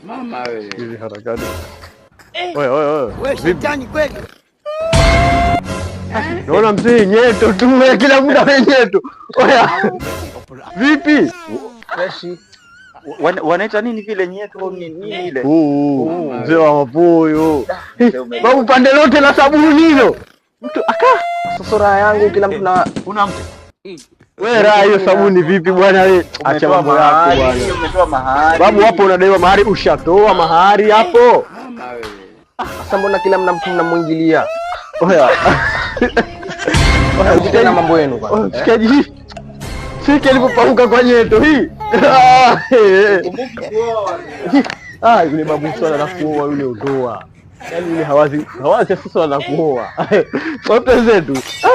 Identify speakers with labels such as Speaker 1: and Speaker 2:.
Speaker 1: Mama wewe.
Speaker 2: Hizi harakati. Oye, oye, oye.
Speaker 3: Wewe shetani kweli.
Speaker 2: Naona mzee nyeto tu, wewe kila muda wewe nyeto. Oya. Vipi?
Speaker 1: Fresh. Wanaita nini vile nyeto ni nini ile?
Speaker 2: Huu mzee wa mapuyo. Babu pande lote la sabuni hilo. Mtu aka
Speaker 4: Sasa raha yangu kila mtu na
Speaker 1: Una mke?
Speaker 2: wewe raha hiyo sabuni vipi bwana wewe? Acha
Speaker 1: Umetoa
Speaker 2: mambo yako
Speaker 1: mahari,
Speaker 2: bwana.
Speaker 1: Umetoa mahari.
Speaker 2: Babu hapo unadaiwa mahari, ushatoa mahari hapo.
Speaker 1: Mama wewe.
Speaker 4: Sasa mbona kila mna mtu mnamwingilia?
Speaker 2: Oya. Oya,
Speaker 4: Mshikaji na mambo yenu bwana.
Speaker 2: Oya, mshikaji hii. Siki alipopauka kwa nyeto hii. Ah, eh, eh. Ah, yule babu swala la kuoa yule ondoa. Yaani yule hawazi hawazi sasa swala la kuoa. Wote zetu. Ah.